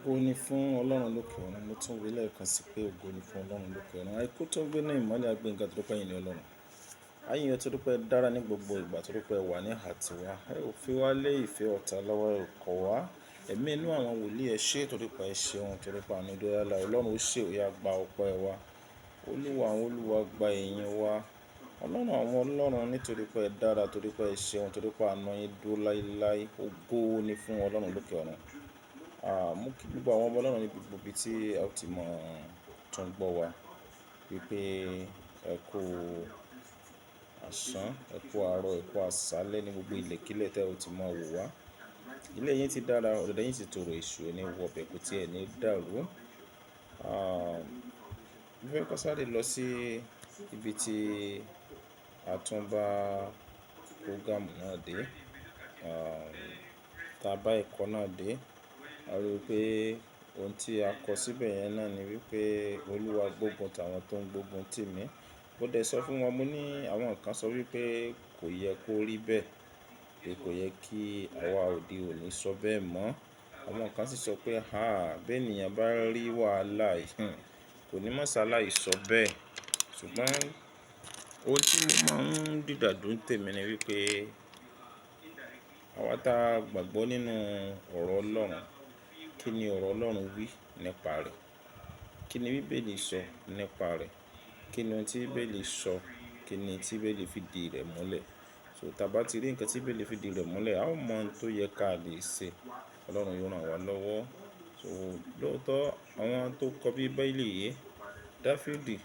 Ògo ni fún Ọlọ́run lókè ọ̀run. Mo tún wí lẹ́ẹ̀kan sí pé ògo ni fún Ọlọ́run lókè ọ̀run. Àìkú tó ń gbé ní ìmọ́lẹ̀ agbẹ́ǹga tó dúpẹ́ yìí ní Ọlọ́run. Ayé tó dúpẹ́ dára ní gbogbo ìgbà tó dúpẹ́ wà ní àtiwá. Ẹ ò fi wá lé ìfẹ́ ọ̀tá lọ́wọ́, ẹ ò kọ̀ wá. Ẹ̀mí inú àwọn wòlíì, ẹ ṣé torí pé ẹ ṣeun, torí pé àánú dúró láéláé. Ọlọ́run ó ṣe òye gba ọpẹ́ wa. Olúwa àwọn olúwa, gba ìyìn wa. Ọlọ́run àwọn ọlọ́run, nítorí pé ẹ dára, torí pé ẹ ṣeun, torí pé àánú yín dúró láéláé. Ògo ni fún Ọlọ́run lókè ọ̀run. Mú kí gbogbo àwọn ọmọ Ọlọ́run ní gbogbo ibi tí a ó ti mọ̀ tún gbọ́ wa wípé ẹ kú àsán, ẹ kú àárọ̀, ẹ kú àṣálẹ́ ní gbogbo ilẹ̀kílẹ̀ tí ẹ ó ti mọ̀ wò wá. Ilé yín ti dára, ọ̀dẹ̀dẹ̀ yín sì tòrò, èṣù ẹni wọ bẹ̀ kó tí ẹ ní dàrú. Mo fẹ́ kó sáré lọ sí ibi tí a tún bá program náà dé. Tá bá ẹ̀kọ́ náà dé, a rí i pé ohun tí a kọ síbẹ̀ yẹn náà ni wípé Olúwa gbógun tàwọn tó ń gbógun tì mí. Mo dẹ̀ sọ fún wọn, mo ní àwọn kan sọ wípé kò yẹ kó rí bẹ́ẹ̀, pé kò yẹ kí àwa òde òní sọ bẹ́ẹ̀ mọ́. Àwọn kan sì sọ pé, "Háà, bí ènìyàn bá rí wàhálà yìí, kò ní mọ̀ sáláì sọ bẹ́ẹ̀." Ṣùgbọ́n ohun tí mo máa ń dìdàdùn tèmi ni wípé àwa tá gbàgbọ́ nínú ọ̀rọ̀ Ọlọ́run, kí ni ọ̀rọ̀ Ọlọ́run wí nípa rẹ̀? Kí ni bíbélì sọ nípa rẹ̀? Kí ni ohun tí bíbélì sọ? Kí ni tí bíbélì fi di rẹ̀ múlẹ̀? So tí a bá ti rí ǹkan tí bíbélì fi di rẹ̀ múlẹ̀, a ó mọ ohun tó yẹ ká lè ṣe. Ọlọ́run yóò rán wa lọ́wọ́. So lóòótọ́ àwọn tó kọ bíbélì yìí, Dafidi,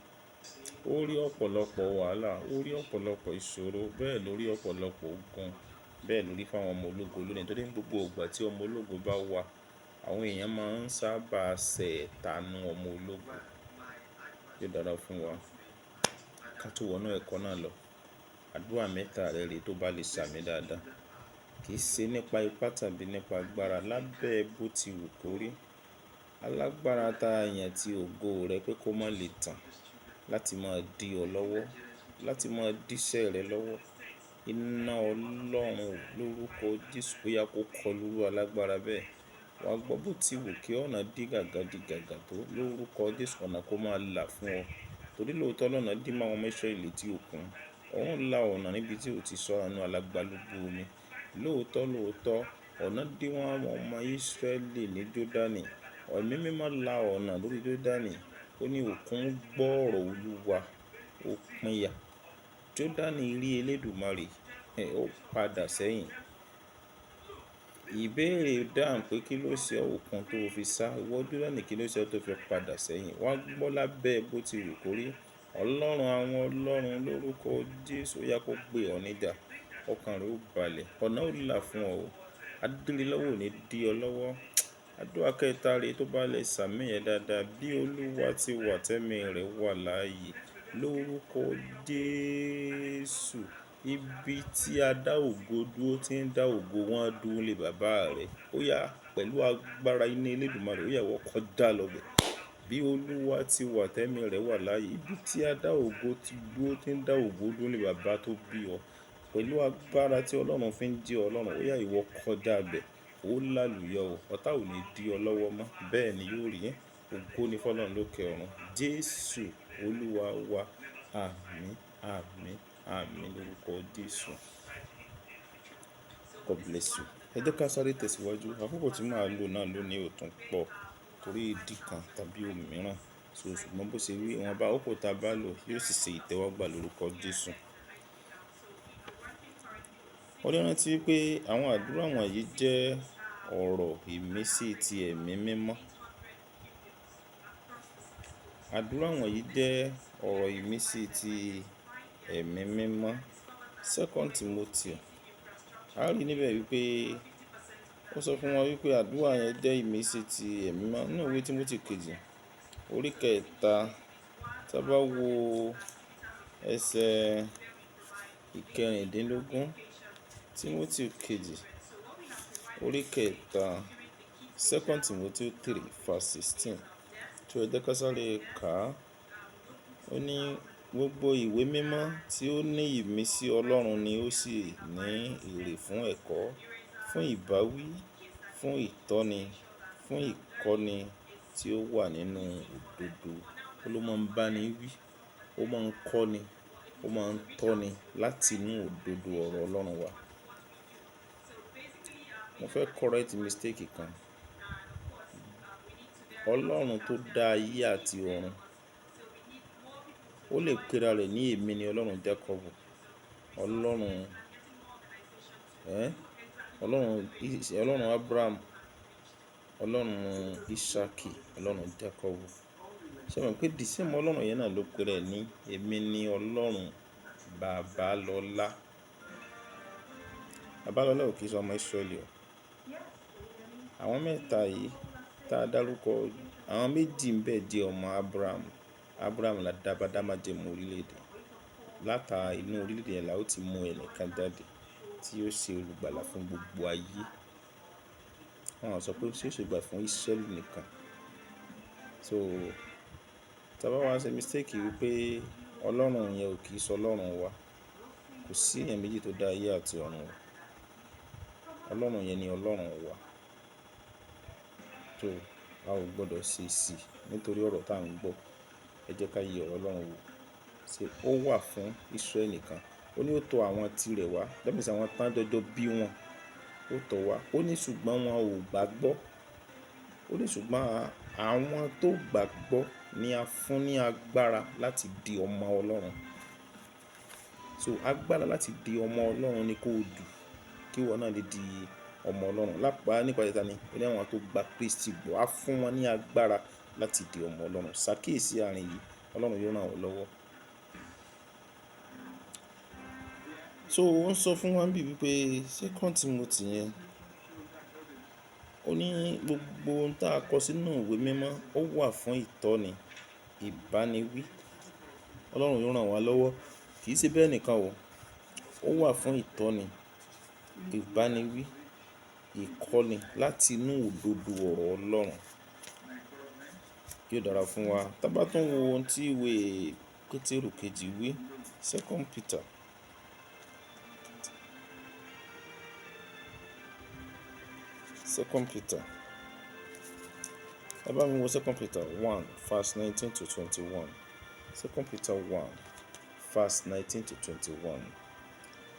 ó rí ọ̀pọ̀lọpọ̀ wàhálà, ó rí ọ̀pọ̀lọpọ̀ ìṣòro, bẹ́ẹ̀ ló rí ọ̀pọ̀lọpọ̀ ogun, bẹ́ẹ̀ ló rí fún àwọn ọmọ ológo lónìí. Nítorí gbogbo ìgbà tí ọmọ ológo bá wà, àwọn èèyàn máa ń sábà ṣẹ̀ ẹ̀tanú ọmọ ológo. Yóò dára fún wa. Ká tó wọnú ẹ̀kọ́ náà lọ. Àdúrà mẹ́ta rẹ rè tó bá lè sàmì dáadáa. Kì í ṣe nípa ipá tàbí nípa agbára lábẹ́ bó ti wù kó rí. Alágbára ta yàn tí ògo rẹ pé kó má lè tàn láti máa di ọ lọ́wọ́, láti máa díṣẹ́ rẹ lọ́wọ́. Iná Ọlọ́run lórúkọ Jésù ó yá kó kọlù alágbára bẹ́ẹ̀. Wà á gbọ́ bó ti wù kí ọ̀nà dí gàgà dí gàgà tó lórúkọ Jésù, ọ̀nà kó máa là fún ọ. Torí lóòótọ́ lọ́nà dí mọ́ àwọn ọmọ Israẹli létí òkun. Ọ̀run la ọ̀nà níbi tí ó ti sọnù alágbálúgbú omi. Lóòótọ́ lóòótọ́ ọ̀nà dí wọ́n àwọn ọmọ Israẹli ní Jọ́dánì. Ẹ̀mí mímọ́ la ọ̀nà lórí Jọ́dánì. Ó ní òkun gbọ́ ọ̀rọ̀ Olúwa, ó pínyà. Jọ́dánì rí Elédùmarè, ó padà sẹ́yìn. Ìbéèrè dáhùn pé kí ló ṣe òkun tó fi sá? Ìwọ Jọ́dánì, kí ló ṣe ọ́ tó fi padà sẹ́yìn? Wà á gbọ́ lábẹ́ bó ti wù kó rí. Ọlọ́run àwọn ọlọ́run lórúkọ Jésù ó yá kó gbé ọ níjà. Ọkàn rẹ ó balẹ̀. Ọ̀nà ó là fún ọ. Adílélọ́wọ́ ò ní dí ọ lọ́wọ́. Àdúrà kẹta rè tó bá lè sàmì yẹn dáadáa. Bí Olúwa ti wà, tẹ́mi rẹ̀ wà láàyè. Lórúkọ Jésù, ibi tí a dá ògo dúró tí ń dá ògo wọn dúró lé bàbá rẹ̀. Ó yá pẹ̀lú agbára iná Elédùmarè, ó yá wọ́ kọjá lọ bẹ̀. Bí Olúwa ti wà, tẹ́mi rẹ̀ wà láàyè. Ibi tí a dá ògo tí dúró tí ń dá ògo dúró lé bàbá tó bí ọ. Pẹ̀lú agbára tí Ọlọ́run fi ń jí Ọlọ́run, ó yá ìwọ kọjá bẹ̀. Ó lálùyọ o. Ọ̀tá ò ní dí ọ lọ́wọ́ mọ́. Bẹ́ẹ̀ ni yóò rí. Ògo ni fún Ọlọ́run lókè ọ̀run. Jésù Olúwa wa. Àmín, àmín, àmín lórúkọ Jésù. God bless you. Ẹ jẹ́ ká sáré tẹ̀síwájú. Àkókò tí màá lò náà lónìí ò tún pọ̀ torí ìdí kan tàbí òmíràn. So ṣùgbọ́n bó ṣe wí, ìwọ̀nba àkókò tá bá lò yóò sì ṣe ìtẹ́wọ́gbà lórúkọ Jésù. Ó ní rántí wípé àwọn àdúrà wọ̀nyí jẹ́ ọ̀rọ̀ ìmísí ti ẹ̀mí mímọ́. Àdúrà wọ̀nyí jẹ́ ọ̀rọ̀ ìmísí ti ẹ̀mí mímọ́. Second Timothy. A rí níbẹ̀ wípé ó sọ fún wọn wípé àdúrà yẹn jẹ́ ìmísí ti ẹ̀mí mímọ́. Nínú ìwé Timothy kejì, orí kẹta, tí a bá wo ẹsẹ̀ ìkẹrìndínlógún, Timothy kejì, orí kẹta, Second Timothy 3 verse 16. Tí ó jẹ́ ká sáré kà á. Ó ní gbogbo ìwé mímọ́ tí ó ní ìmísí Ọlọ́run ni ó sì ní èrè fún ẹ̀kọ́, fún ìbáwí, fún ìtọ́ni, fún ìkọ́ni tí ó wà nínú òdodo. Ó ló máa ń bá ni wí, ó máa ń kọ́ni, ó máa ń tọ́ni láti inú òdodo ọ̀rọ̀ Ọlọ́run wa. Mo fẹ́ correct mistake kan. Ọlọ́run tó dá ayé àti ọ̀run, ó lè pera rẹ̀ ní èmi ni Ọlọ́run Jákọ́bù, Ọlọ́run, ẹ́, Ọlọ́run, Ọlọ́run Abraham, Ọlọ́run Isaki, Ọlọ́run Jákọ́bù. Ṣé o mọ̀ pé the same Ọlọ́run yẹn náà ló pera ẹ̀ ní èmi ni Ọlọ́run Babalọlá. Babalọlá ò kì í ṣe ọmọ Ísírẹ́lì o. Àwọn mẹ́ta yìí tá a dárúkọ, àwọn méjì ń bẹ jẹ́ ọmọ Abraham. Abraham la dá bá dá májẹ̀mú orílẹ̀-èdè. Látara inú orílẹ̀-èdè yẹn la ó ti mú ẹnìkan jáde tí yóò ṣe olùgbàlà fún gbogbo ayé. Wọ́n á sọ pé ó ṣe olùgbàlà fún Ísírẹ́lì nìkan. So, tí a bá wá ṣe mistake wípé Ọlọ́run yẹn ò kì í ṣe Ọlọ́run wa, kò sí èèyàn méjì tó dá ayé àti ọ̀run o. Ọlọ́run yẹn ni Ọlọ́run wa. So, a ò gbọdọ̀ ṣe èsì nítorí ọ̀rọ̀ tá à ń gbọ́. Ẹ jẹ́ ká yẹ ọ̀rọ̀ Ọlọ́run wò. Ṣé ó wà fún Ísírẹ́lì nìkan? Ó ní ó tọ àwọn tirẹ̀ wá. That means àwọn tán jọjọ bí wọn. Ó tọ̀ wá. Ó ní ṣùgbọ́n wọn ò gbàgbọ́. Ó ní ṣùgbọ́n àwọn tó gbàgbọ́ ni a fún ní agbára láti di ọmọ Ọlọ́run. So agbára láti di ọmọ Ọlọ́run ni kó dù, kí ìwọ náà lè di ọmọ Ọlọ́run. Lápá nípa títa ni, ó ní àwọn tó gba Kristi gbọ́, a fún wọn ní agbára láti di ọmọ Ọlọ́run. Ṣàkíyèsí àárín yìí, Ọlọ́run yóò ràn ọ́ lọ́wọ́. So ó ń sọ fún wa níbí wípé Second Timothy yẹn, ó ní gbogbo ohun tí a kọ sínú ìwé mímọ́ ó wà fún ìtọ́ni, ìbániwí. Ọlọ́run yóò ràn wá lọ́wọ́. Kì í ṣe bẹ́ẹ̀ nìkan o. Ó wà fún ìtọ́ni, ìbániwí, ìkọ́ni láti inú òdodo ọ̀rọ̀ Ọlọ́run. Yóò dára fún wa. Tá bá tún wo ohun tí ìwé Pétérù kejì wí, Second Peter. Second Peter. Ẹ bá mi wo Second Peter 1 verse 19 to 21. Second Peter 1 verse 19 to 21.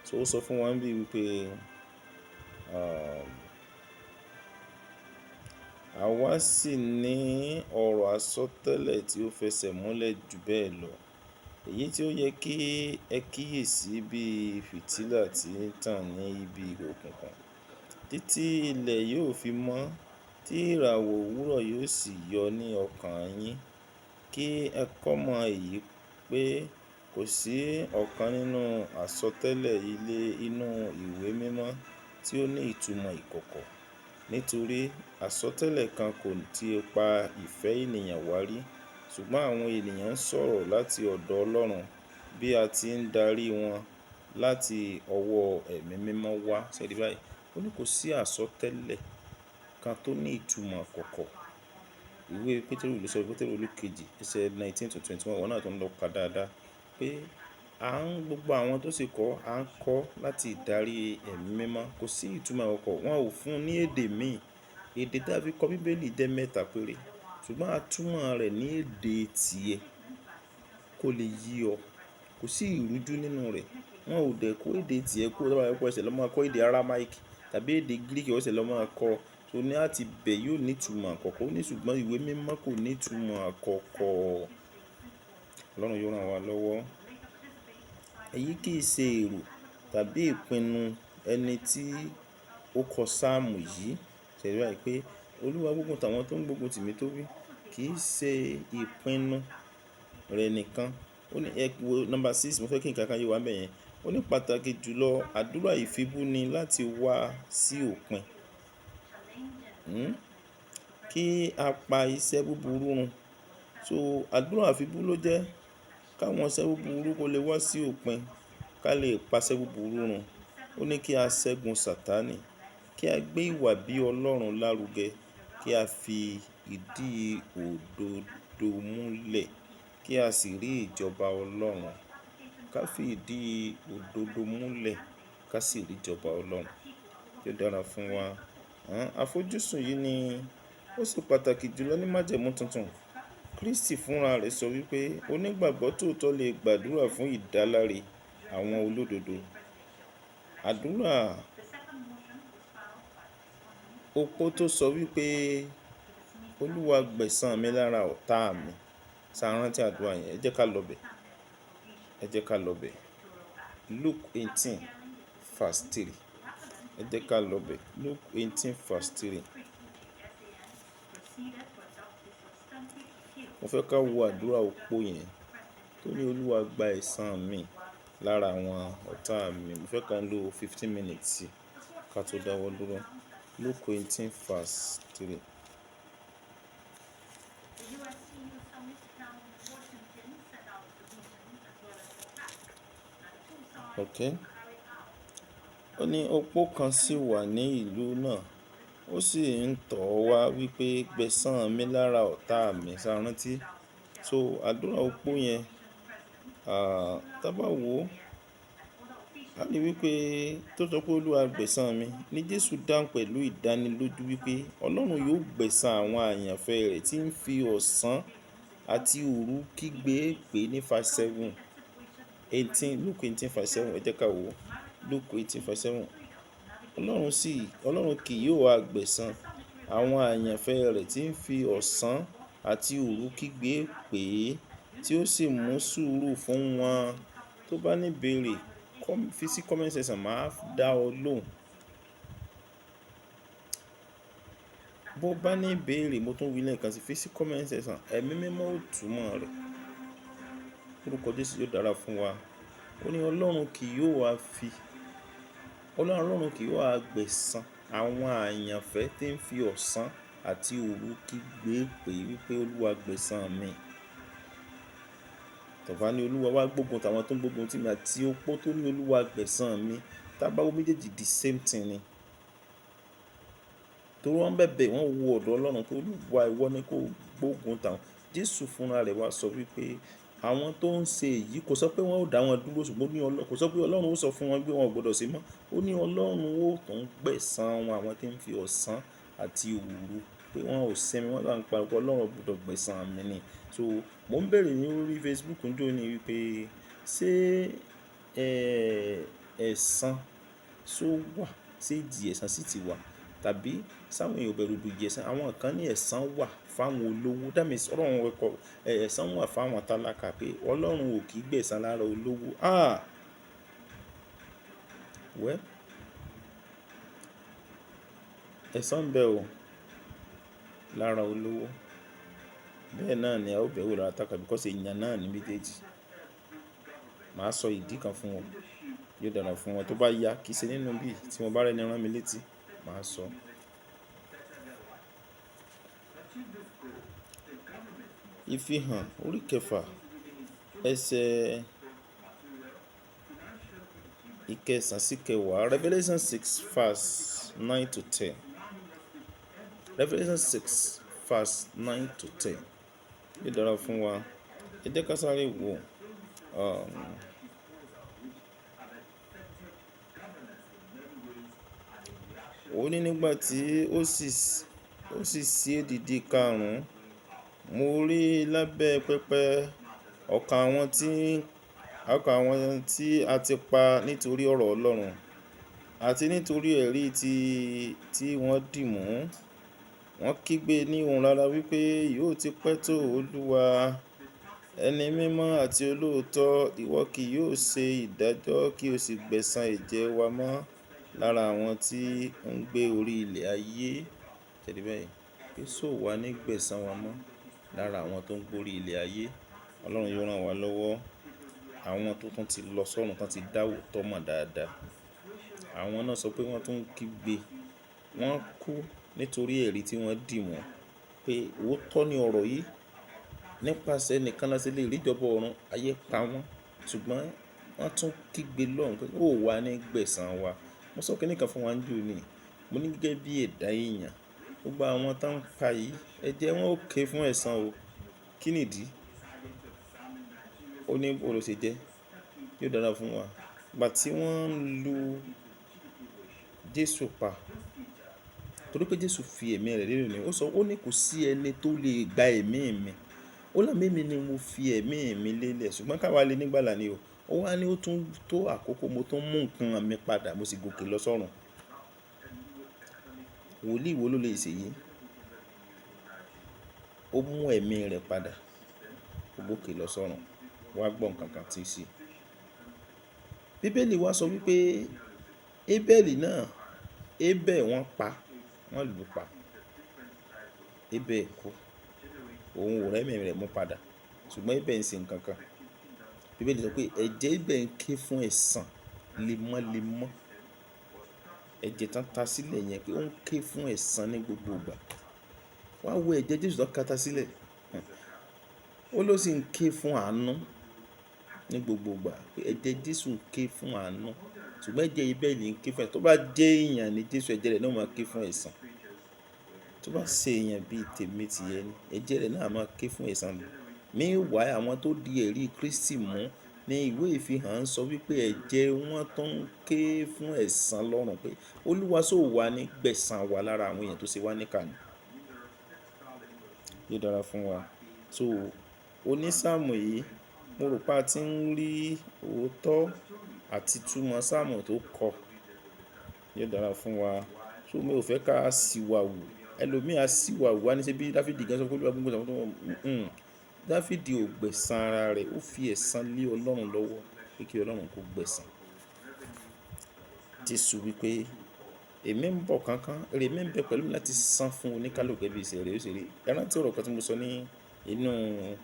So ó sọ fún wa níbí wípé, àwa sì ní ọ̀rọ̀ àsọtẹ́lẹ̀ tí ó fẹsẹ̀ múlẹ̀ jù bẹ́ẹ̀ lọ. Èyí tí ó yẹ kí ẹ kíyèsi bí fìtílà tí ń tàn ní ibi òkùnkùn, títí ilẹ̀ yóò fi mọ́, tí ìràwọ̀ òwúrọ̀ yóò sì yọ ní ọkàn yín. Kí ẹ kọ́ mọ èyí pé kò sí ọ̀kan nínú àsọtẹ́lẹ̀ ilé inú ìwé mímọ́ tí ó ní ìtumọ̀ ìkọ̀kọ̀. Nítorí àsọtẹ́lẹ̀ kan kò tí pa ìfẹ́ ènìyàn wá rí, ṣùgbọ́n àwọn ènìyàn ń sọ̀rọ̀ láti ọ̀dọ̀ Ọlọ́run bí a ti ń darí wọn láti ọwọ́ ẹ̀mí mímọ́ wá. Ṣé ẹ rí báyìí? Ó ní kò sí àsọtẹ́lẹ̀ kan tó ní ìtumọ̀ ìkọ̀kọ̀. Ìwé Pétérù ló sọ, Pétérù orí kejì, ẹsẹ̀ 19 to 21, ìwọ náà tó ń lọ ka dáadáa pé à ń gbogbo àwọn tó sì kọ́, à ń kọ́ láti ìdarí ẹ̀mí mímọ́. Kò sí ìtumọ̀ ìkọ̀kọ̀, wọn ò fún un ní èdè míì. Èdè tí a fi kọ Bíbélì jẹ́ mẹ́ta péré, ṣùgbọ́n a túmọ̀ rẹ̀ ní èdè tìẹ kó lè yí ọ. Kò sí ìrújú nínú rẹ̀. Wọn ò dẹ̀ kó èdè tìẹ kó tó bá yẹ kó ẹsẹ̀ lọ máa kọ́ èdè Aramaic tàbí èdè Greek, ó ṣẹ̀ lọ máa kọ́. So ní àti bẹ̀ yóò ní ìtumọ̀ àkọ́kọ́. Ó ní ṣùgbọ́n ìwé mímọ́ kò ní ìtumọ̀ àkọ́kọ́. Ọlọ́run yóò ràn wá lọ́wọ́. Èyí kì í ṣe èrò tàbí ìpinnu ẹni tí ó kọ sáàmù yìí. Ṣé ẹ rí báyìí pé Olúwa gbógun tàwọn tó ń gbógun tì mí tó wí, kì í ṣe ìpinnu rẹ̀ nìkan. Ó ní ẹ wo number 6, mo fẹ́ kí ǹkan kan yé wa níbẹ̀ yẹn. Ó ní pàtàkì jùlọ àdúrà ìfibú ni láti wá sí òpin. Kí a pa iṣẹ́ búburú run. So àdúrà ìfibú ló jẹ́ káwọn iṣẹ́ búburú kó lè wá sí òpin, ká lè pa iṣẹ́ búburú run. Ó ní kí a ṣẹ́gun Sátánì, kí a gbé ìwà bí Ọlọ́run lárugẹ, kí a fi ìdí òdodo múlẹ̀, kí a sì rí ìjọba Ọlọ́run. Ká fi ìdí òdodo múlẹ̀, ká sì rí ìjọba Ọlọ́run. Yóò dára fún wa. Àfojúsùn yìí ni Ó sì pàtàkì jùlọ ní májẹ̀mú tuntun. Kristi fúnra rẹ̀ sọ wípé onígbàgbọ́ tòótọ́ lè gbàdúrà fún ìdáláre àwọn olódodo. Àdúrà opó tó sọ wípé Olúwa gbẹ̀san mi lára ọ̀tá mi. Ṣé a rántí àdúrà yẹn? Ẹ jẹ́ ká lọ bẹ̀. Ẹ jẹ́ ká lọ bẹ̀. Luke 18 verse 3. Ẹ jẹ́ ká lọ bẹ̀. Luke 18 verse 3. Mo fẹ́ ká wo àdúrà opó yẹn tó ní Olúwa gba ẹ̀san mi lára àwọn ọ̀tá mi. Mo fẹ́ ká lo 15 minutes sí ká tó dáwọ́ dúró. Luke 18 verse 3. Okay. Ó ní opó kan sì wà ní ìlú náà, ó sì ń tọ̀ ọ́ wá wípé gbẹ̀san mi lára ọ̀tá mi. Ṣé a rántí? So àdúrà opó yẹn, tá bá wò ó, a rí wípé tó sọ pé Olúwa gbẹ̀san mi, ní Jésù dáhùn pẹ̀lú ìdánilójú wípé Ọlọ́run yóò gbẹ̀san àwọn àyànfẹ́ rẹ̀ tí ń fi ọ̀sán àti òru kígbe pé ní verse 7, 18, Luke 18 verse 7. Ẹ jẹ́ ká wò ó. Luke 18 verse 7. Ọlọ́run sì, Ọlọ́run kì yóò wá gbẹ̀san àwọn àyànfẹ́ rẹ̀ tí ń fi ọ̀sán àti òru kígbe pé tí ó sì mú sùúrù fún wọn. Tó bá ní ìbéèrè, fi sí comment section, màá dá ọ lóhùn. Bó bá ní ìbéèrè, mo tún wí lẹ́ẹ̀kan sí, fi sí comment section. Ẹ̀mí mímọ́ ó túmọ̀ rẹ̀. Orúkọ Jésù yóò dára fún wa. Ó ní Ọlọ́run kì yóò wá fi, Ọlọ́run kì yóò wá gbẹ̀san àwọn àyànfẹ́ tí ń fi ọ̀sán àti òru kígbe pé wípé Olúwa gbẹ̀san mi. Tọ̀bá ní Olúwa wá gbógun tàwọn tó ń gbógun tì mí àti opó tó ní Olúwa gbẹ̀san mi. Tá bá wo méjèèjì the same thing ni. Torí wọ́n bẹ̀bẹ̀, wọ́n wo ọ̀dọ̀ Ọlọ́run pé Olúwa ìwọ ni kó gbógun tàwọn. Jésù fúnra rẹ̀ wá sọ wípé àwọn tó ń ṣe èyí kò sọ pé wọ́n ó dá wọn dúró ṣùgbọ́n ó ní Ọlọ́, kò sọ pé Ọlọ́run ó sọ fún wọn pé wọn ò gbọdọ̀ ṣe mọ́. Ó ní Ọlọ́run ó tún gbẹ̀san wọn àwọn tí ń fi ọ̀sán àti òru pé wọ́n ò sinmi, wọ́n ń pariwo Ọlọ́run gbọdọ̀ gbẹ̀san mi ni. So mò ń bèèrè ní orí Facebook níjó ní wípé ṣé, ẹ̀san ṣó wà? Ṣé ìjì ẹ̀san sì ti wà? Tàbí ṣáwọn èèyàn ò bẹ̀rù ìjì ẹ̀san? Àwọn kan ní ẹ̀san wà fún àwọn olówó. That means Ọlọ́run kọ, ẹ̀san wà fún àwọn tálákà pé Ọlọ́run ò kí gbẹ̀san lára olówó. Ah! Well, ẹ̀san ń bẹ o lára olówó. Bẹ́ẹ̀ náà ni a ó bẹ̀rù lára tálákà because èèyàn náà ni méjèèjì. Màá sọ ìdí kan fún wọn. Yóò dára fún wọn. Tó bá yá, kì í ṣe nínú bí tí mo bá rẹ́ni rán mi létí, màá sọ. Ìfihàn orí kẹfà, ẹsẹ̀ ìkẹsàn sí kẹwàá. Revelation 6 verse 9 to 10. Revelation 6 verse 9 to 10. Yóò dára fún wa. Ẹ jẹ́ ká sáré wò. Ó ní nígbà tí ó sì ṣí èdìdì karùn-ún, mo rí lábẹ́ pẹpẹ ọkàn àwọn tí, ọkàn àwọn tí a ti pa nítorí ọ̀rọ̀ Ọlọ́run àti nítorí ẹ̀rí tí wọ́n dì mú. Wọ́n kígbe ní ohùn rara wípé yóò ti pẹ́ tó Olúwa, ẹni mímọ́ àti olóòótọ́, ìwọ kì yóò ṣe ìdájọ́ kí o sì gbẹ̀san ẹ̀jẹ̀ wa mọ́ lára àwọn tí ń gbé orí ilẹ̀ ayé. Ṣé rí bẹ́ẹ̀? Pé ṣó wà ní gbẹ̀san wa mọ́ lára àwọn tó ń gbé orí ilẹ̀ ayé. Ọlọ́run yóò rán wa lọ́wọ́. Àwọn tó tún ti lọ sọ́run tán ti dá òótọ́ mọ̀ dáadáa. Àwọn náà sọ pé wọ́n tún ń kígbe. Wọ́n kú nítorí ẹ̀rí tí wọ́n dì mú pé òótọ́ ni ọ̀rọ̀ yìí. Nípasẹ̀ ẹnìkan la ṣe lè rí ìjọba ọ̀run, ayé pa wọ́n. Ṣùgbọ́n wọ́n tún kígbe lọ́hùn pé ó wà ní gbẹ̀san wa. Mo sọ kíni kan fún wa níjó ní. Mo ní gẹ́gẹ́ bí ẹ̀dá èèyàn, gbogbo àwọn tó ń pa yìí, ẹ̀jẹ̀ wọn ó ké fún ẹ̀san o. Kí nìdí? Ó ní bó ló ṣe jẹ́. Yóò dára fún wa. Ìgbà tí wọ́n ń lu Jésù pa, Torí pé Jésù fi ẹ̀mí rẹ̀ lélẹ̀ ni. Ó sọ, ó ní kò sí ẹni tó lè gba ẹ̀mí mi. Ó lá ẹ̀mí mi ni mo fi ẹ̀mí mi lélẹ̀. Ṣùgbọ́n ká wá lé nígbàlà ni o. Ó wá ní ó tún tó àkókò mo tún mú nǹkan mi padà, mo sì gòkè lọ sọ́run. Wòlíì wo ló lè ṣe yìí? Ó mú ẹ̀mí rẹ̀ padà, ó gòkè lọ sọ́run. Wá gbọ́ nǹkan kan tí í ṣe. Bíbélì wá sọ wípé Ébẹ́lì náà, Ébẹ̀ wọ́n pa, wọ́n lù pa. Ébẹ̀ kú. Òun ò rẹ́ ẹ̀mí rẹ̀ mú padà. Ṣùgbọ́n Ébẹ̀ ń ṣe nǹkan kan. Bíbélì sọ pé ẹ̀jẹ̀ Ébẹ̀ ń ké fún ẹ̀san lemọ́lemọ́. Ẹ̀jẹ̀ tán ta sílẹ̀ yẹn pé ó ń ké fún ẹ̀san ní gbogbo ìgbà. Wá wo ẹ̀jẹ̀ Jésù tán ta sílẹ̀. Ó ló sì ń ké fún àánú ní gbogbo ìgbà. Pé ẹ̀jẹ̀ Jésù ń ké fún àánú. Ṣùgbọ́n ẹ̀jẹ̀ Ébẹ́lì ń ké fún ẹ̀san. Tó bá jẹ́ èèyàn ni Jésù, ẹ̀jẹ̀ rẹ̀ náà máa ké fún ẹ̀san. Tó bá ṣe èèyàn bí tèmi tìẹ ni, ẹ̀jẹ̀ rẹ̀ náà máa ké fún ẹ̀san. Meanwhile, àwọn tó di ẹ̀rí Kristi mú ní ìwé ìfihàn ń sọ wípé ẹ̀jẹ̀ wọn tó ń ké fún ẹ̀san lọ́run pé Olúwa sọ wà ní gbẹ̀san wa lára àwọn èèyàn tó ṣe wá níkà ni. Yóò dára fún wa. So onísáàmù yìí, mo rò pé a ti ń rí òótọ́ àti túmọ̀ sáàmù tó kọ. Yóò dára fún wa. So mi ò fẹ́ ká síwàwù. Ẹlòmíì á síwàwù wá ní ṣe bí Dafidi gan sọ pé Olúwa gbogbo ìgbà tó ń Dafidi ò gbẹ̀san ara rẹ̀, ó fi ẹ̀san lé Ọlọ́run lọ́wọ́ pé kí Ọlọ́run kó gbẹ̀san. Jésù wípé èmi ń bọ̀ kánkán, èrè mi ń bẹ pẹ̀lú mi láti san fún oníkálùkù bí iṣẹ́ rẹ̀ ó ṣe rí. Ẹ rántí ọ̀rọ̀ kan tí mo sọ ní inú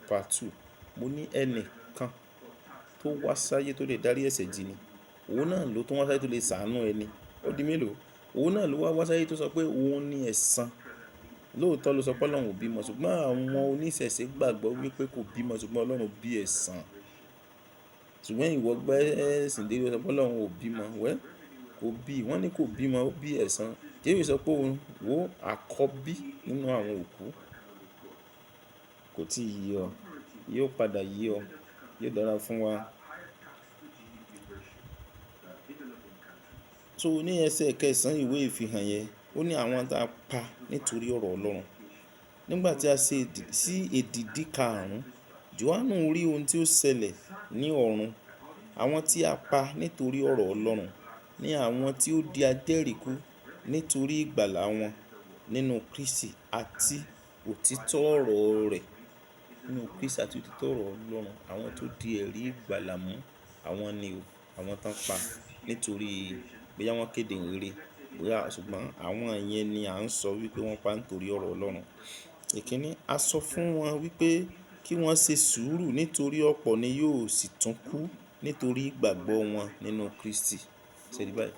part 2. Mo ní ẹni kan tó wá sáyé tó lè dárí ẹ̀ṣẹ̀ jì ni. Òun náà ló tún wá sáyé tó lè ṣàánú ẹni. Ó di mélòó? Òun náà ló wá wá sáyé tó sọ pé òun ní ẹ̀san. Lóòótọ́ ló sọ pé Ọlọ́run ò bímọ, ṣùgbọ́n àwọn oníṣẹ̀ṣe gbàgbọ́ wípé kò bímọ ṣùgbọ́n Ọlọ́run bí ẹ̀san. Ṣùgbọ́n ìwọ gbé ẹ̀sìn dé, ó sọ pé Ọlọ́run ò bímọ. Well, kò bí. Wọ́n ní kò bímọ, ó bí ẹ̀san. Jésù sọ pé òun wò àkọ́bí nínú àwọn òkú. Kò tíì yé ọ. Yóò padà yé ọ. Yóò dára fún wa. So ní ẹsẹ̀ kẹsàn-án ìwé ìfihàn yẹn, ó ní àwọn tí a pa nítorí ọ̀rọ̀ Ọlọ́run. Nígbà tí a ṣe sí èdìdì karùn-ún, Jòhánù rí ohun tí ó ṣẹlẹ̀ ní ọ̀run. Àwọn tí a pa nítorí ọ̀rọ̀ Ọlọ́run ní àwọn tí ó di ajẹ́rìíkú nítorí ìgbàlà wọn nínú Kristi àti òtítọ́ ọ̀rọ̀ rẹ̀. Nínú Kristi àti òtítọ́ ọ̀rọ̀ Ọlọ́run, àwọn tó di ẹ̀rí ìgbàlà mú, àwọn ni o, àwọn tán pa nítorí bóyá wọ́n kéde ìhìnrere, bóyá ṣùgbọ́n àwọn yẹn ni à ń sọ wípé wọ́n pa nítorí ọ̀rọ̀ Ọlọ́run. Ìkíni, a sọ fún wọn wípé kí wọ́n ṣe sùúrù nítorí ọ̀pọ̀ ni yóò sì tún kú nítorí ìgbàgbọ́ wọn nínú Kristi. Ṣé ẹ rí báyìí?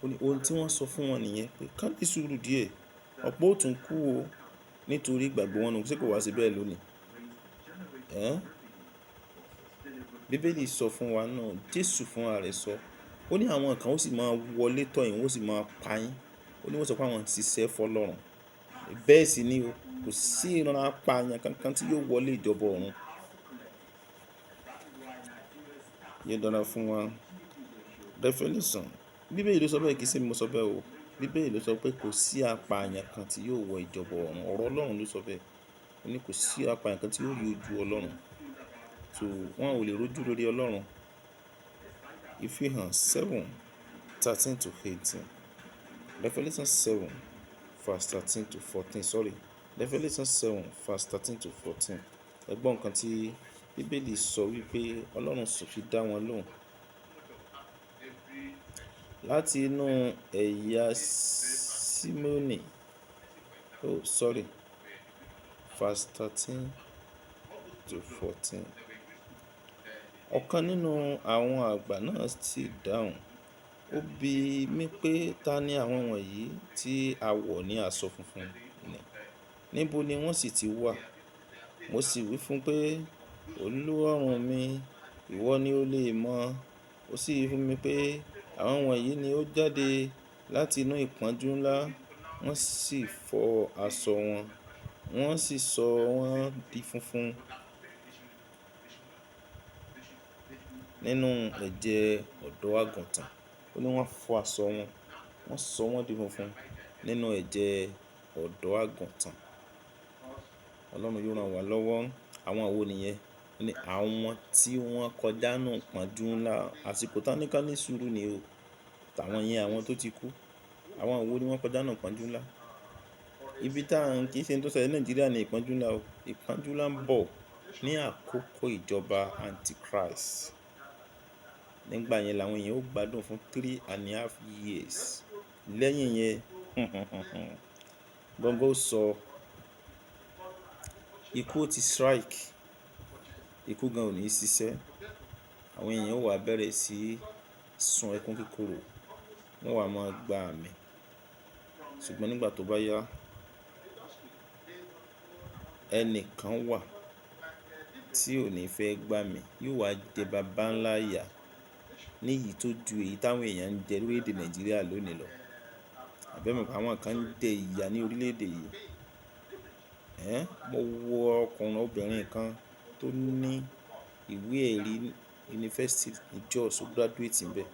Ó ní ohun tí wọ́n sọ fún wọn nìyẹn pé ká ní sùúrù díẹ̀, ọ̀pọ̀ ó tún kú o nítorí ìgbàgbọ́ wọn nù. Ṣé kò wá sí bẹ́ẹ̀ lónìí? Ẹ́n? Bíbélì sọ fún wa náà, Jésù fún ara rẹ̀ sọ. Ó ní àwọn kan ó sì máa wọlé tọ̀ yín, wọ́n sì máa pa yín. Ó ní wọ́n sọ pé àwọn ń ṣiṣẹ́ fún Ọlọ́run. Bẹ́ẹ̀ sì ni o, kò sí ìran apààyàn kankan tí yóò wọlé ìjọba ọ̀run. Yóò dára fún wa. Revelation. Bíbélì ló sọ bẹ́ẹ̀, kì í ṣe mi mo sọ bẹ́ẹ̀ o. Bíbélì ló sọ pé kò sí apààyàn kan tí yóò wọ ìjọba ọ̀run. Ọ̀rọ̀ Ọlọ́run ló sọ bẹ́ẹ̀. Ó ní kò sí apààyàn kan tí yóò rí ojú Ọlọ́run. So wọ́n ò lè rojú lórí Ọlọ́run. Ìfihàn 7:13 to 18. Revelation 7 verse 13 to 14. Sorry. Revelation 7 verse 13 to 14. Ẹ gbọ́ nǹkan tí Bíbélì sọ wípé Ọlọ́run fi dá wọn lóhùn. Láti inú ẹ̀yà Símónì. Oh, sorry. Verse 13 to 14. Ọ̀kan nínú àwọn àgbà náà sì dáhùn. Ó bi mí pé ta ni àwọn wọ̀nyí tí a wọ̀ ní aṣọ funfun ni? Níbo ni wọ́n sì ti wà? Mo sì wí fún un pé, Olúọ̀run mi, ìwọ ni ó lè mọ̀. Ó sì wí fún mi pé àwọn wọ̀nyí ni ó jáde láti inú ìpọ́njú ńlá, wọ́n sì fọ aṣọ wọn, wọ́n sì sọ wọ́n di funfun nínú ẹ̀jẹ̀ ọ̀dọ́ àgùntàn. Ó ní wọ́n fọ aṣọ wọn, wọ́n sọ wọ́n di funfun nínú ẹ̀jẹ̀ ọ̀dọ́ àgùntàn. Ọlọ́run yóò ràn wá lọ́wọ́. Àwọn wo nìyẹn? Ní àwọn tí wọ́n kọjá nù ìpọ́njú ńlá. Àsìkò tán ní ká ní sùúrù ni o. Tàwọn yẹn, àwọn tó ti kú. Àwọn wo ni wọ́n kọjá nù ìpọ́njú ńlá? Ibi tá ń kì í ṣe tó ṣẹlẹ̀ ní Nàìjíríà ni ìpọ́njú ńlá o. Ìpọ́njú ńlá ń bọ̀ ní àkókò ìjọba Antichrist. Nígbà yẹn làwọn èèyàn ó gbádùn fún 3.5 years. Lẹ́yìn yẹn, gbọ́ngàn ó sọ, ikú ó ti strike, ikú gan ò ní ṣiṣẹ́. Àwọn èèyàn ó wá bẹ̀rẹ̀ sí sun ẹkún kíkorò, wọ́n wá máa gba àmì. Ṣùgbọ́n nígbà tó bá yá, ẹni kan wà tí ò ní fẹ́ gbà mí, yóò wá jẹ bàbá ńlá ìyà ní èyí tó ju èyí táwọn èèyàn ń jẹ lórílẹ̀ èdè Nàìjíríà lónìí lọ. Àbí ẹ mọ̀ pé àwọn kan ń jẹ ìyà ní orílẹ̀ èdè yìí? Ẹ́n, mo wo ọkùnrin obìnrin kan tó ní ìwé ẹ̀rí yunifásítì ní Jos, ó graduate níbẹ̀.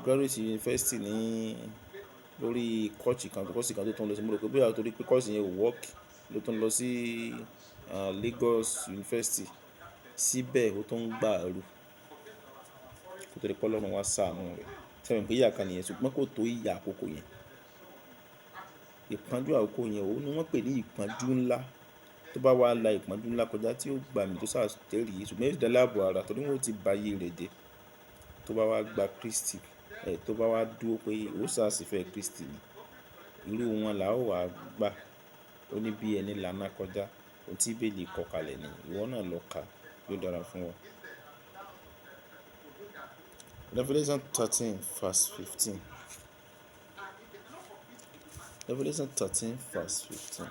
Graduate yunifásítì ní lórí course kan, course kan tó tún lọ sí. Mo rò pé bóyá torí pé course yẹn ò work ló tún lọ sí Lagos University. Síbẹ̀ ó tún ń gbà rú. Kó tó di pé Ọlọ́run wá ṣàánú rẹ̀. Ṣé ẹ mọ̀ pé ìyà kan nìyẹn? Ṣùgbọ́n kò tó ìyà àkókò yẹn. Ìpọ́njú àkókò yẹn, òun ni wọ́n pè ní ìpọ́njú ńlá. Tó bá wá la ìpọ́njú ńlá kọjá tí ó gbà mí tó sá jẹ́rìí, ṣùgbọ́n yóò dá láàbò ara torí wọ́n ó ti ba ayé rẹ̀ jẹ́. Tó bá wá gba Kristi, ẹ́ tó bá wá dúró pé ó sá sì fẹ́ Kristi ni, irú wọn là ó wá gbà. Ó ní bí ẹni lànà kọjá, ohun tí Bíbélì kọ kalẹ̀ ni, ìwọ náà lọ ka, yóò dára fún ọ. Revelation 13 verse 15. Revelation 13 verse 15.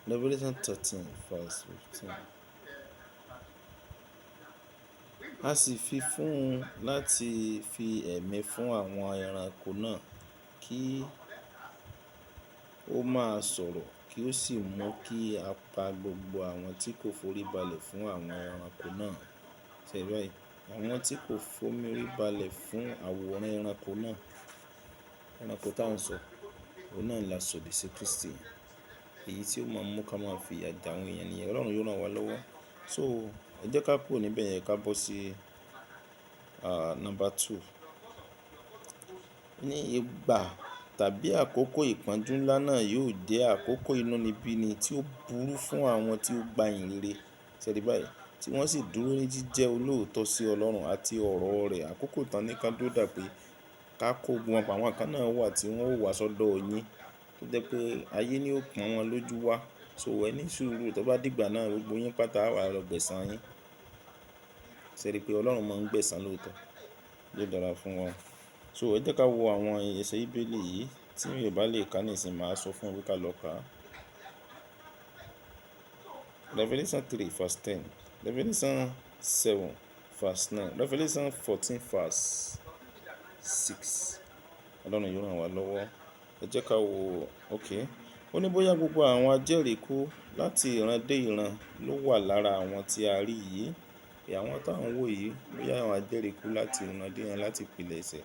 Revelation 13 verse 15. A sì fi fún un láti fi ẹ̀mí fún àwọn ẹranko náà kí ó máa sọ̀rọ̀ kí ó sì mú kí a pa gbogbo àwọn tí kò foríbalẹ̀ fún àwọn ẹranko náà. Ṣé báyìí? Àwọn tí kò foríbalẹ̀ fún àwòrán ẹranko náà. Ẹranko tá ń sọ, òun náà la sọ̀dí sí Kristi. Èyí tí ó máa ń mú ká máa fi ìyà jẹ àwọn èèyàn nìyẹn. Ọlọ́run yóò ràn wá lọ́wọ́. So, ẹ jẹ́ ká kúrò níbẹ̀ yẹn ká bọ́ sí, number 2. Ní ìgbà tàbí àkókò ìpọ́njú ńlá náà yóò jẹ́ àkókò inúnibíni tí ó burú fún àwọn tí ó gba ìyìnrere. Ṣé rí báyìí? Tí wọ́n sì dúró ní jíjẹ́ olóòótọ́ sí Ọlọ́run àti ọ̀rọ̀ rẹ̀. Àkókò tán ní ká dúró dà pé ká kó ogun wọn pa. Àwọn kan náà wà tí wọ́n ó wá sọ́dọ̀ yín tó jẹ́ pé ayé ni ó pọ́n wọn lójú wá. So ẹ ní sùúrù tó bá dìgbà náà gbogbo yín pátá wà lọ gbẹ̀san yín. Ṣé rí pé Ọlọ́run máa ń gbẹ̀san lóòótọ́? Yóò dára fún wa. So ẹ jẹ́ ká wo àwọn ẹsẹ̀ Bíbélì yìí tí mi ò bá lè kà níìsín, màá sọ fún ẹ pé ká lọ kà á. Revelation 3 verse 10, Revelation 7 verse 9, Revelation 14 verse 6. Ọlọ́run yóò ràn wá lọ́wọ́. Ẹ jẹ́ ká wo, okay. Ó ní bóyá gbogbo àwọn ajẹ́rìí kú láti ìran dé ìran ló wà lára àwọn tí a rí yìí. Pé àwọn tó ń wò yìí, bóyá àwọn ajẹ́rìí kú láti ìran dé ìran láti ìpìlẹ̀ṣẹ̀.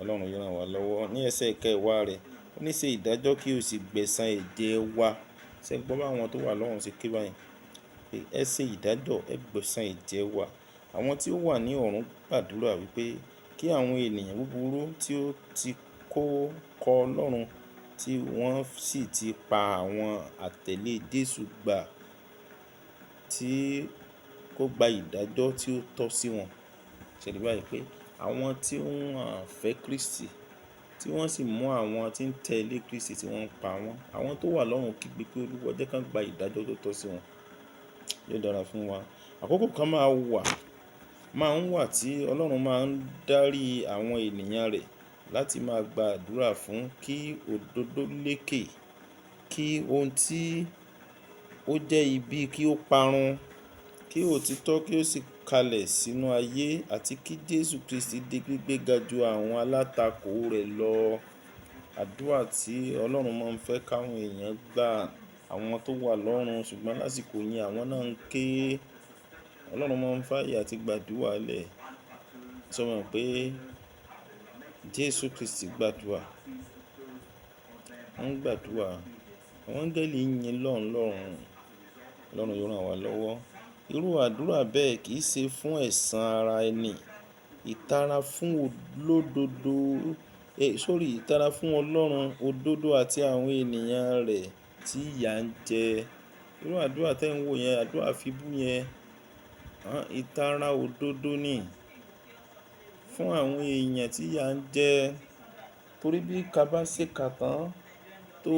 Ọlọ́run yóò ràn wá lọ́wọ́. Ní ẹsẹ̀ kẹwàá rẹ̀, ó ní ṣe ìdájọ́ kí o sì gbẹ̀san ẹ̀jẹ̀ wa. Ṣé ẹ gbọ́ bá àwọn tó wà lọ́run ṣe ké báyìí? Pé ẹ ṣe ìdájọ́, ẹ gbẹ̀san ẹ̀jẹ̀ wa. Àwọn tí ó wà ní ọ̀run gbàdúrà wípé kí àwọn ènìyàn búburú tí ó ti kó kọ Ọlọ́run tí wọ́n sì ti pa àwọn àtẹ̀lé Jésù gbà tí kó gba ìdájọ́ tí ó tọ́ sí wọn. Ṣé rí báyìí pé àwọn tí wọ́n fẹ́ Kristi, tí wọ́n sì mú àwọn tí ń tẹ̀lé Kristi tí wọ́n ń pa wọ́n. Àwọn tó wà lọ́run kígbe pé Olúwa jẹ́ ká gba ìdájọ́ tó tọ́ sí wọn. Yóò dára fún wa. Àkókò kan máa wà, máa ń wà tí Ọlọ́run máa ń dárí àwọn ènìyàn rẹ̀ láti máa gba àdúrà fún kí òdodo lékè, kí ohun tí ó jẹ́ ibi kí ó parun, kí òtítọ́ kí ó sì kalẹ̀ sínú ayé àti kí Jésù Kristi di gbígbéga ju àwọn alátakò rẹ̀ lọ. Àdúrà tí Ọlọ́run máa ń fẹ́ káwọn èèyàn gbà, àwọn tó wà lọ́run, ṣùgbọ́n lásìkò yẹn àwọn náà ń ké. Ọlọ́run máa ń fàyè àti gbàdúrà lẹ̀. Sọ mọ̀ pé Jésù Kristi gbàdúrà. Wọ́n ń gbàdúrà. Àwọn áńgẹ́lì ń yin Ọlọ́run lọ́run. Ọlọ́run yóò rán wa lọ́wọ́. Irú àdúrà bẹ́ẹ̀ kì í ṣe fún ẹ̀san ara ẹni. Ìtara fún olódodo, sorry, ìtara fún Ọlọ́run, òdodo àti àwọn ènìyàn rẹ̀ tí ìyà ń jẹ. Irú àdúrà tí ẹ̀ ń wò yẹn, àdúrà fíbú yẹn, ìtara òdodo ni fún àwọn èèyàn tí ìyà ń jẹ. Torí bí ìka bá ṣe kà tán tó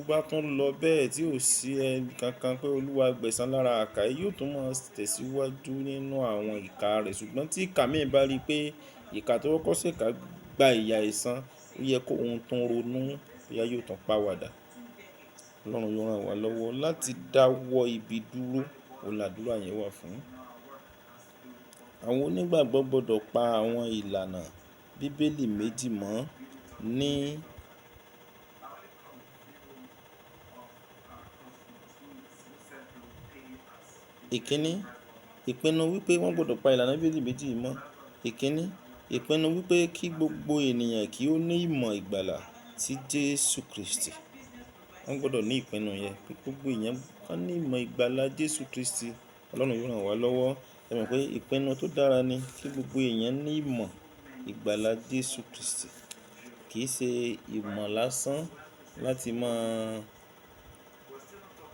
bá tún lọ bẹ́ẹ̀ tí ò sí ẹni kankan pé Olúwa gbẹ̀san lára àká, yóò tún máa tẹ̀síwájú nínú àwọn ìka rẹ̀. Ṣùgbọ́n tí ìka mìí bá rí pé ìka tó kọ́kọ́ ṣe kà gba ìyà ẹ̀san, ó yẹ kó ohun tó ń ronú, bóyá yóò tún pàwàdà. Ọlọ́run yóò rán wa lọ́wọ́ láti dáwọ́ ibi dúró. Òun làdúrà yẹn wà fún. Àwọn onígbàgbọ́ gbọdọ̀ pa àwọn ìlànà Bíbélì méjì mọ́ ní ìkíni. Ìpinnu wípé wọ́n gbọdọ̀ pa ìlànà Bíbélì méjì mọ́. Ìkíni, ìpinnu wípé kí gbogbo ènìyàn kí ó ní ìmọ̀ ìgbàlà tí Jésù Kristi. Wọ́n gbọdọ̀ ní ìpinnu yẹn pé gbogbo èèyàn kán ní ìmọ̀ ìgbàlà Jésù Kristi. Ọlọ́run yóò rán wa lọ́wọ́. Ẹ mọ̀ pé ìpinnu tó dára ni kí gbogbo èèyàn ní ìmọ̀ ìgbàlà Jésù Kristi. Kì í ṣe ìmọ̀ lásán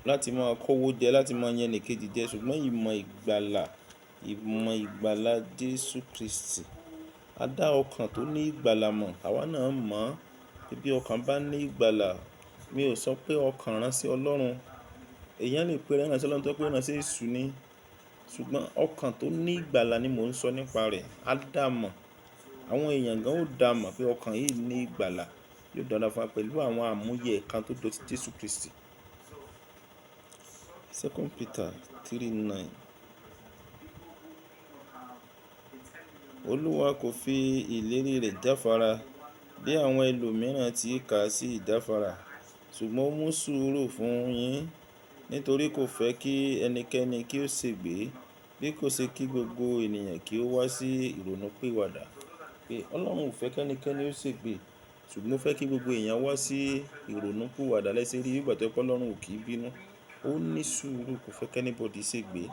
láti máa kówó jẹ, láti máa yan ẹni kejì jẹ, ṣùgbọ́n ìmọ̀ ìgbàlà Jésù Kristi. A dá ọkàn tó ní ìgbàlà mọ̀, àwa náà mọ̀. Bí ọkàn bá ní ìgbàlà, mi ò sọ pé ọkàn ránṣẹ́ Ọlọ́run. Èèyàn lè pe ránṣẹ́ Ọlọ́run tó pé ránṣẹ́ èṣù ni. Ṣùgbọ́n ọkàn tó ní ìgbàlà ni mò ń sọ nípa rẹ̀. A dá mọ̀. Àwọn èèyàn gan ó dá mọ̀ pé ọkàn yìí ní ìgbàlà. Yóò dára fún wa pẹ̀lú àwọn àmúyẹ kan tó jọ ti Jésù Kristi. 2 Peter 3:9. Olúwa kò fi ìlérí rẹ̀ jáfara bí àwọn ẹlòmíràn tí kà sí ìjáfara, ṣùgbọ́n ó mú sùúrù fún yín nítorí kò fẹ́ kí ẹnikẹ́ni kí ó ṣègbé bí kò ṣe kí gbogbo ènìyàn kí ó wá sí ìrònúpìwàdà. Pé Ọlọ́run ò fẹ́ kí ẹnikẹ́ni ó ṣègbé, ṣùgbọ́n ó fẹ́ kí gbogbo èèyàn wá sí ìrònúpìwàdà. Lẹ́sẹ̀ rí ìgbà tó pé Ọlọ́run ò kí bínú. Ó ní sùúrù, kò fẹ́ kí anybody ṣègbé.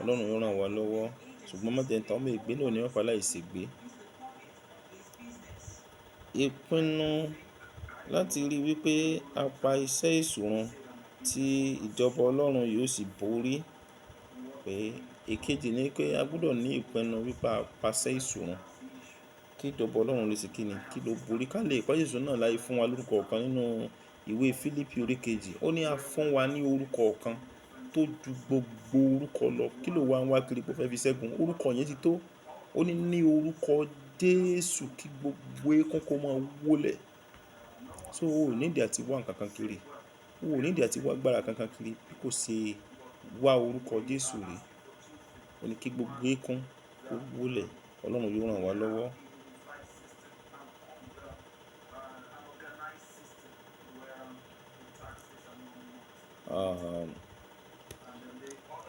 Ọlọ́run yóò rán wa lọ́wọ́. Ṣùgbọ́n má jẹ́ ń tàn ọ́, ọmọ ìgbé náà ò ní wá láì ṣègbé. Ìpinnu láti rí wípé a pa iṣẹ́ èṣù run tí ìjọba Ọlọ́run yóò sì borí. Pé èkejì ni pé a gbọdọ̀ ní ìpinnu wípé a pa iṣẹ́ èṣù run kí ìjọba Ọlọ́run lè ṣe kíni, kí ló borí. Ká lè pa Jésù náà láì fún wa lórúkọ kan nínú ìwé Fílípì orí kejì. Ó ní a fún wa ní orúkọ kan tó ju gbogbo orúkọ lọ. Kí ló wá ń wá kiri pé ó fẹ́ fi ṣẹ́gun? Orúkọ yẹn ti tó. Ó ní ní orúkọ Jésù kí gbogbo eékún kó máa wólẹ̀. So o ò ní ìdí àti wá nǹkan kan kiri. O ò ní ìdí àti wá agbára kankan kiri bí kò ṣe wá orúkọ Jésù rí. Ó ní kí gbogbo eékún kó wólẹ̀. Ọlọ́run yóò rán wa lọ́wọ́.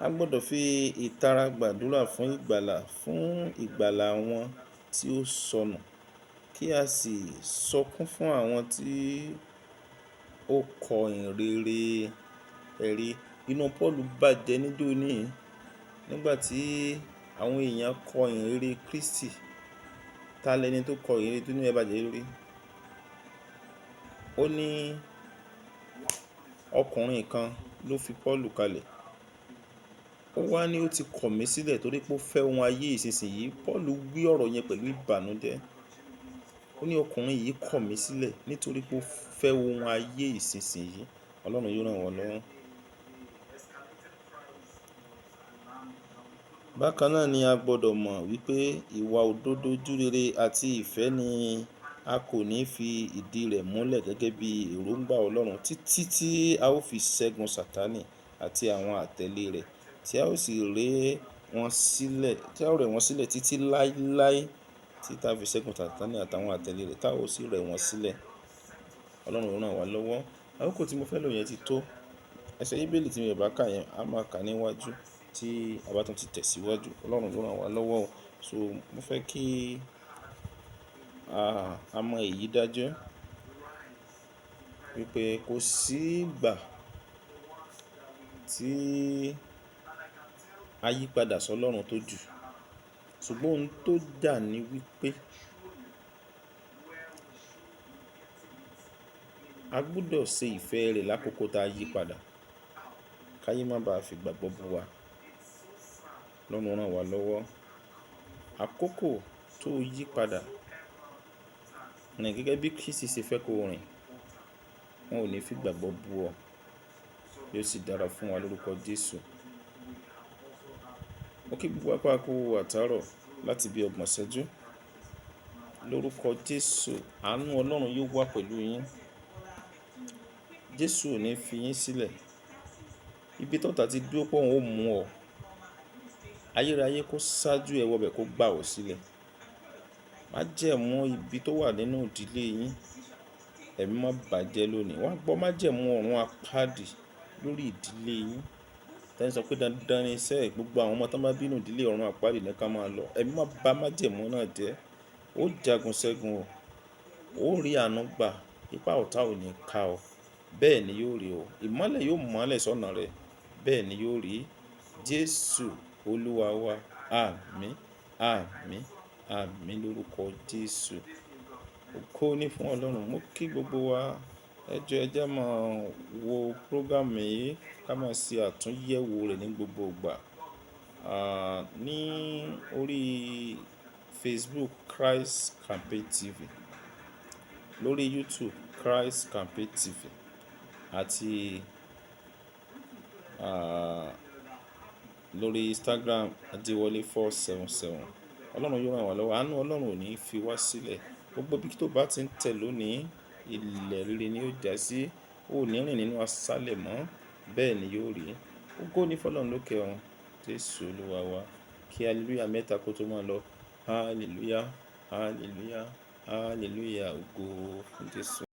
A gbọdọ̀ fi ìtara gbàdúrà fún ìgbàlà àwọn tí ó sọnù kí a sì sọkún fún àwọn tí ó kọ ìhìnrere. Ẹ̀rí inú Paulu bàjẹ́ níjó ní nígbà tí àwọn èèyàn kọ ìhìnrere Kristi. Ta lẹni tó kọ ìhìnrere tó ní ẹ bàjẹ́ lórí? Ó ní ọkùnrin kan ló fi Paulu kalẹ̀. Ó wá ní ó ti kọ̀ mí sílẹ̀ torí pé ó fẹ́ ohun ayé ìsinsìnyí. Paulu wí ọ̀rọ̀ yẹn pẹ̀lú ìbànújẹ́. Ó ní ọkùnrin yìí kọ̀ mí sílẹ̀ nítorí pé ó fẹ́ ohun ayé ìsinsìnyí. Ọlọ́run yóò rán wa lọ́wọ́. Bákan náà ni a gbọdọ̀ mọ̀ wípé ìwà òdodo, ojúrere àti ìfẹ́ ni a kò ní fi ìdí rẹ̀ múlẹ̀ gẹ́gẹ́ bí èròǹgbà Ọlọ́run títí tí a ó fi ṣẹ́gun Sátánì àti àwọn àtẹ̀lé rẹ̀ tí a ó sì rẹ́ wọn sílẹ̀, tí a ó rẹ̀ wọ́n sílẹ̀ títí láéláé tí a fi ṣẹ́gun Sátánì àtàwọn àtẹ̀lé rẹ̀ tí a ó sì rẹ̀ wọ́n sílẹ̀. Ọlọ́run yóò rán wa lọ́wọ́. Àkókò tí mo fẹ́ lò yẹn ti tó. Ẹsẹ̀ Bíbélì tí mi ò bá kà yẹn, a máa kà níwájú. tí a bá tún ti tẹ̀síwájú. Ọlọ́run yóò ràn wá lọ́wọ́ o. So mo fẹ́ kí a mọ èyí dájú wípé kò sí ìgbà tí a yípadà sọ Ọlọ́run tó jù. Ṣùgbọ́n ohun tó jà ní wípé a gbọdọ̀ ṣe ìfẹ́ rẹ̀ lákòókò tá a yípadà. Káyé má ba à fi ìgbàgbọ́ bu wa. Ọlọ́run ràn wá lọ́wọ́. Àkókò tó yípadà rìn gẹ́gẹ́ bí Kristi ṣe fẹ́ kó rìn, wọn ò ní fi ìgbàgbọ́ bu ọ. Yóò sì dára fún wa lórúkọ Jésù. Mo kí gbogbo wa pé a kú àtàárọ̀ láti bí ọgbọ̀n ìṣẹ́jú. Lórúkọ Jésù, àánú Ọlọ́run yóò wà pẹ̀lú yín. Jésù ò ní fi yín sílẹ̀. Ibi tọ́ta ti dúró pé òun ó mú ọ. Ayérayé kó ṣáájú ẹ wọbẹ̀ kó gbà ọ́ sílẹ̀. Májẹ̀mú ibi tó wà nínú ìdílé yín, ẹ̀mí má bàjẹ́ lónìí. Wọ́n á gbọ́ májẹ̀mú ọ̀run apáàdì lórí ìdílé yín. Tẹ́ ń sọ pé dandan ni iṣẹ́ gbogbo àwọn ọmọ tó bá bínú ìdílé ọ̀run apáàdì ní ká máa lọ. Ẹ̀mí má bà májẹ̀mú náà jẹ́. Ó jagun ṣẹ́gun o. Ó rí àánú gbà. Ipá ọ̀tá ò ní ká ọ. Bẹ́ẹ̀ ni yóò rí o. Ìmọ́lẹ̀ yóò mọ́lẹ̀ sọ́nà rẹ. Bẹ́ẹ̀ ni yóò rí. Jésù Olúwa wa. Àmín, àmín, àmín lórúkọ Jésù. Ògo ní fún Ọlọ́run. Mo kí gbogbo wa. Ẹ jọ̀ọ́ ẹ jẹ́ máa wo program yìí ká máa ṣe àtúnyẹ̀wò rẹ̀ ní gbogbo ìgbà. Ní orí Facebook Christ Campaign TV, lórí YouTube Christ Campaign TV àti, ah, lórí Instagram Adewale 477. Ọlọ́run yóò ràn wá lọ́wọ́. Àánú Ọlọ́run ò ní fi wá sílẹ̀. Gbogbo ibi tó bá ti ń tẹ̀ lónìí, ilẹ̀ rere ni ó jásí. Ó ò ní rìn nínú aṣálẹ̀ mọ́. Bẹ́ẹ̀ ni yóò rí. Ògo ní fún Ọlọ́run lókè ọ̀run. Jésù Olúwa wa. Kí hallelujah mẹ́ta kó tó máa lọ. Hallelujah, hallelujah, hallelujah. Ògo fún Jésù.